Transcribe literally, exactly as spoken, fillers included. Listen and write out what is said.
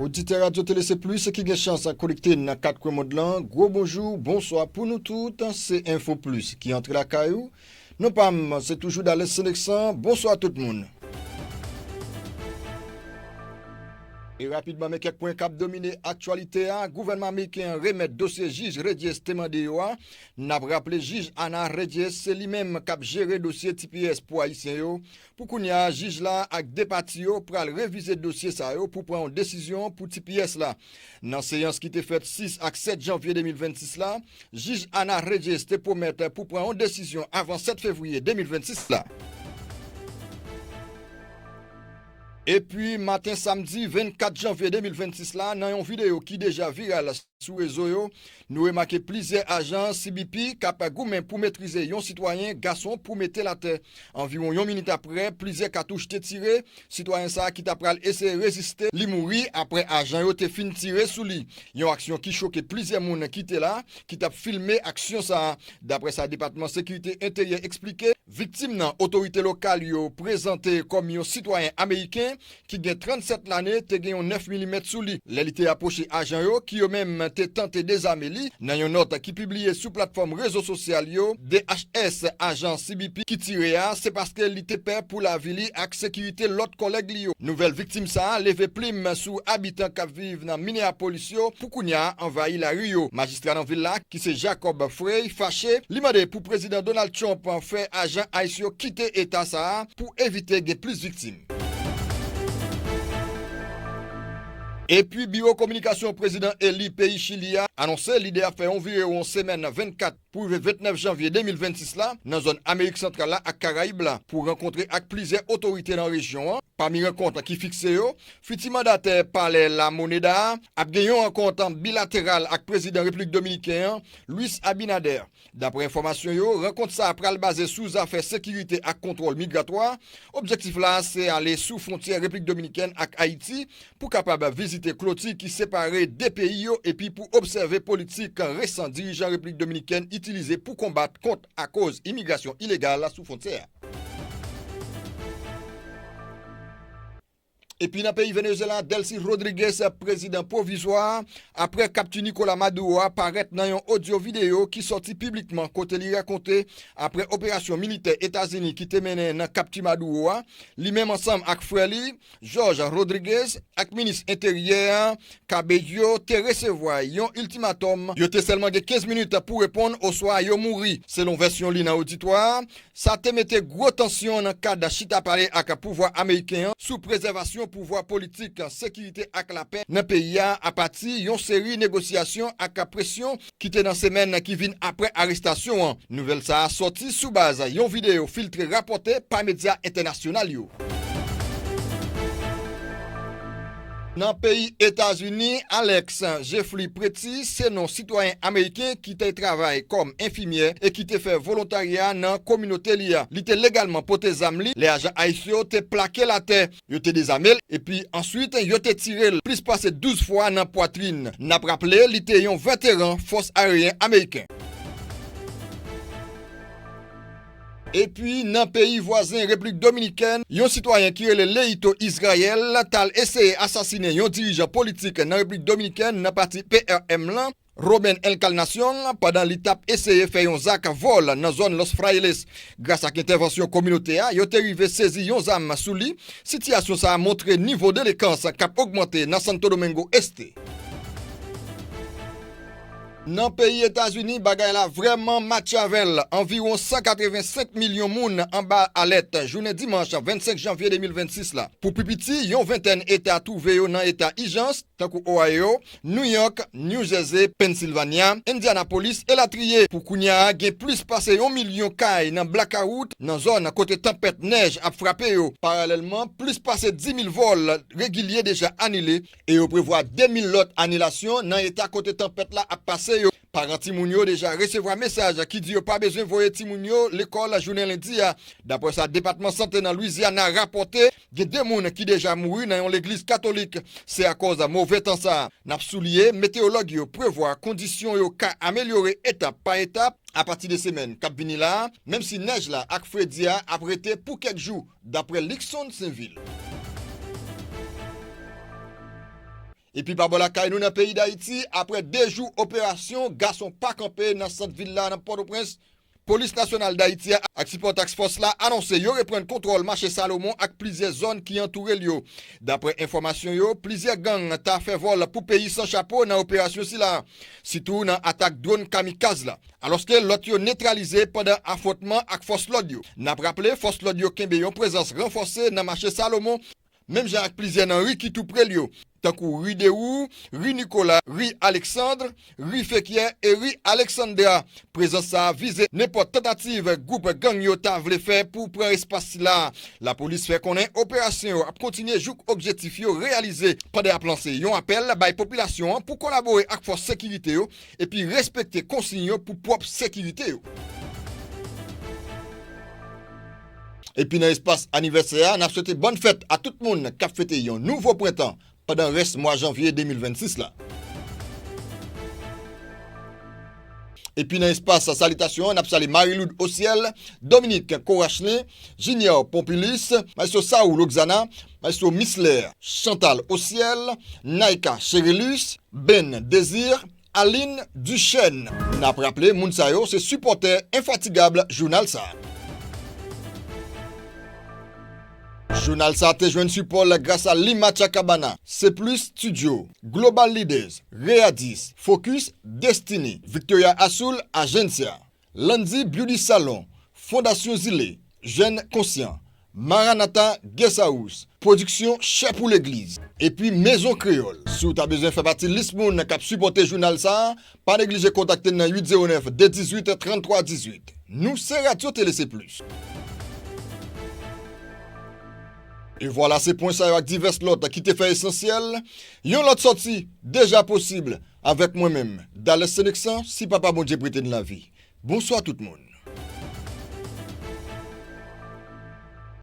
Oditè Radyo Tele Se Plis ki gen chans konekte nan kat kwen mond lan, gwo bonjou, bonswa pou nou tout. Se Enfo Plis ki antre lakay ou. Non pa m, se toujou Dales Seneksan. Bonswa tout moun. E rapidman, men kèk pwen k ap domine aktyalite a. Gouvènman ameriken an remèt dosye jij Reyes te mande yo a. N ap raple, jij Ana Reyes, se li menm k ap jere dosye T P S pou Ayisyen yo. Pou kounye a, jij la ak de pati yo pral revize dosye sa yo pou pran yon desizyon pou T P S la. Nan seyans ki te fèt sis ak sèt janvye de mil vennsis la, jij Ana Reyes te pwomèt pou pran yon desizyon avan sèt fevriye de mil vennsis la. Epi, maten samdi vennkat janvye de mil vennsis la, nan yon videyo ki deja viral sou rezo yo, nou remake plizyè ajan C B P k ap goumen pou metrize yon sitwayen gason pou mete l atè. Anviwon yon minit apre, plizyè katouch te tire. Sitwayen sa a ki ta pral eseye reziste, li mouri apre ajan yo te fin tire sou li. Yon aksyon ki choke plizyè moun ki te la, ki t ap filme aksyon sa a. Daprè sa Depatman Sekirite Enteryè eksplike, viktim nan, otorite lokal yo prezante kòm yon sitwayen ameriken ki gen trannsèt lane, te gen yon nèf milimèt sou li. Lè li te apwoche ajan yo, ki yo menm te tante dezame li, nan yon nòt ki pibliye sou platfòm rezo sosyal yo, D H S, ajan C B P ki tire a, se paske li te pè pou lavi li ak sekirite lòt kòlèg li yo. Nouvèl viktim sa a leve plim sou abitan k ap viv nan Minneapolis yo, pou kounye a anvayi lari yo. Majistra nan vil la, ki se Jacob Frey, fache, li mande pou Prezidan Donald Trump fè ajan ice yo kite eta sa a pou evite gen plis viktim. Epi, biwo kominikasyon prezidan eli peyi Chili a anonse li deja fè yon vire yon semèn vennkat pou rive vennèf janvye de mil vennsis la nan zòn Amerik Santral la ak Karayib la pou rankontre ak plizyè otorite nan rejyon an. Pami rankont ki fikse yo, fiti mandatè Palè La Moneda a ap gen yon rankont bilateral ak prezidan Repiblik Dominiken an, Luis Abinader. Daprè enfòmasyon yo, rankont sa a pral baze sou zafè sekirite ak kontwòl migratwa. Objektif la se ale sou fwontyè Repiblik Dominikèn ak Ayiti pou kapab vizite kloti ki separe de peyi yo epi pou obsève politik resan dirijan Repiblik Dominikèn itilize pou konbat kont akoz imigrasyon ilegal sou fwontyè a. Epi nan peyi Venezuela, Delcy Rodriguez, prezidan pwovizwa, apre kapti Nicolas Maduro a parèt nan yon odyo videyo ki sòti piblikman kote li rakonte, apre operasyon militè Etazini ki te mennen nan kapti Maduro a, li menm ansanm ak frè li, Jorge Rodriguez, ak minis enteryè a, Cabello, te resevwa yon iltimatòm. Yo te sèlman gen kenz minit pou reponn oswa yo mouri, selon vèsyon li nan oditwa a. Sa te mete gwo tansyon nan kad chita pale ak pouvwa ameriken an sou prezèvasyon pouvwa politik, sekirite ak lapè nan peyi a apati yon seri negosyasyon ak presyon ki te nan semèn ki vin apre arestasyon an. Nouvèl sa a sòti sou baz yon videyo filtre rapòte pa medya entènasyonal yo. Nan peyi Etazini, Alex Jeffrey Pretty se non sitwayen ameriken ki te travay kòm enfimyè e ki te fè volontarya nan kominote li a. Li te legalman pote zam li lè ajan ice yo te plake l atè. Yo te dezame l, epi answit, yo te tire l plis pase douz fwa nan pwatrin. N ap raple, li te yon veteran fòs aeryen ameriken. Epi, nan peyi vwazen Repiblik Dominikèn, yon sitwayen ki rele Leito Israel t al eseye asasinen yon dirijan politik nan Repiblik Dominikèn nan pati P R M lan, Roben Encarnacion, pandan li t ap eseye fè yon zak vòl nan zòn Los Frailes. Gras ak entèvansyon kominote a, yo te rive sezi yon zam sou li. Sitiyasyon sa a montre nivo delenkan k ap ogmante nan Santo Domingo Este. Nan peyi Etazini, bagay la vrèman match avè l. Anviwon san katrevensenk milyon moun anba alèt jounen dimanch vennsenk janvye de mil vennsis la. Pou pi piti, yon ventèn eta twouve yo nan eta ijans, tankou Ohio, New York, New Jersey, Pennsylvania, Indianapolis, elatriye. Pou kounye a, gen plis pase yon milyon kay nan blakawout, nan zòn kote tanpèt nèj ap frape yo. Paralèlman, plis pase dis mil vòl regilye deja anile, e yo prevwa de mil lòt anilasyon nan eta kote tanpèt la ap pase yo. Paran timoun yo deja resevwa mesaj ki di yo pa bezwen voye timoun yo lekòl jounen lendi a. Daprè sa Depatman Sante nan Louisiana rapòte, gen de moun ki deja mouri nan yon legliz katolik. Se akòz move tan sa a. N ap souliye, meteyològ yo prevwa kondisyon yo ka amelyore etap pa etap apati de semèn k ap vini la a, menm si nèj la ak fredi a ap rete pou kèk jou, daprè Luckson Sainvil. Epi pa bò lakay nou nan peyi Dayiti, apre de jou operasyon, gason pa kanpe nan sant vil la nan Pòtoprens, Polis Nasyonal Dayiti a ak sipò Task Force la anonse yo reprann kontwòl mache Salomon ak plizyè zòn ki antoure l yo. Daprè enfòmasyon yo, plizyè gang ta fè vòl pou peyi san chapo nan operasyon sila, sitou nan atak dwòn kamikaz la. Alòske lòt yo netralize pandan afwontman ak fòs lòd yo. N ap raple, fòs lòd yo kenbe yon prezans ranfòse nan mache Salomon, menm jan ak plizyè nan ri ki tou pre l yo, tankou ri Derou, ri Nikola, ri Aleksandr, ri Fekyè e ri Aleksandra. Prezans sa a vize nenpòt tantativ gwoup gang yo ta vle fè pou pran espas sila a. Lapolis fè konnen operasyon yo ap kontinye jouk objektif yo reyalize, pandan y ap lanse yon apèl bay popilasyon an pou kolabore ak fòs sekirite yo epi respekte konsiy yo pou pwòp sekirite yo. Epi nan espas anivèsè a, n ap swete bòn fèt a tout moun k ap fete yon nouvo prentan pandan rès mwa janvye de mil vennsis la. Epi nan espas salitasyon an, n ap salye Marie-Lourdes Osiel, Dominique Corachelin, Junior Pompilus, Maestro Saul Oxana, Maestro Misler, Chantal Osiel, Naïka Cherelus, Ben Désir, Aline Duchesne. N ap raple, moun sa yo se sipòtè enfatigab jounal sa. Jounal sa te jwenn sipò l gras a Lima Chacabana, Seplis Studio, Global Leaders, Readis, Focus, Destiny, Victoria Azul Agencia, Landy Beauty Salon, Fondasyon Zile, Jèn Konsyan, Maranatha Guest House, Pwodiksyon Chè pou Legliz, epi Mezon Kreyòl. Si w ta bezwen fè pati lis moun k ap sipòte jounal sa a, pa neglije kontakte n nan uit zewo nèf de dizuit tranntwa dizuit. Nou se Radyo Tele Seplis. E vwala, se pwen sa yo ak divès lòt ki te fè esansyèl. Yon lòt sòti deja posib avèk mwen menm, Dales Seneksan, si Papa Bondye prete n lavi. Bonswa tout moun.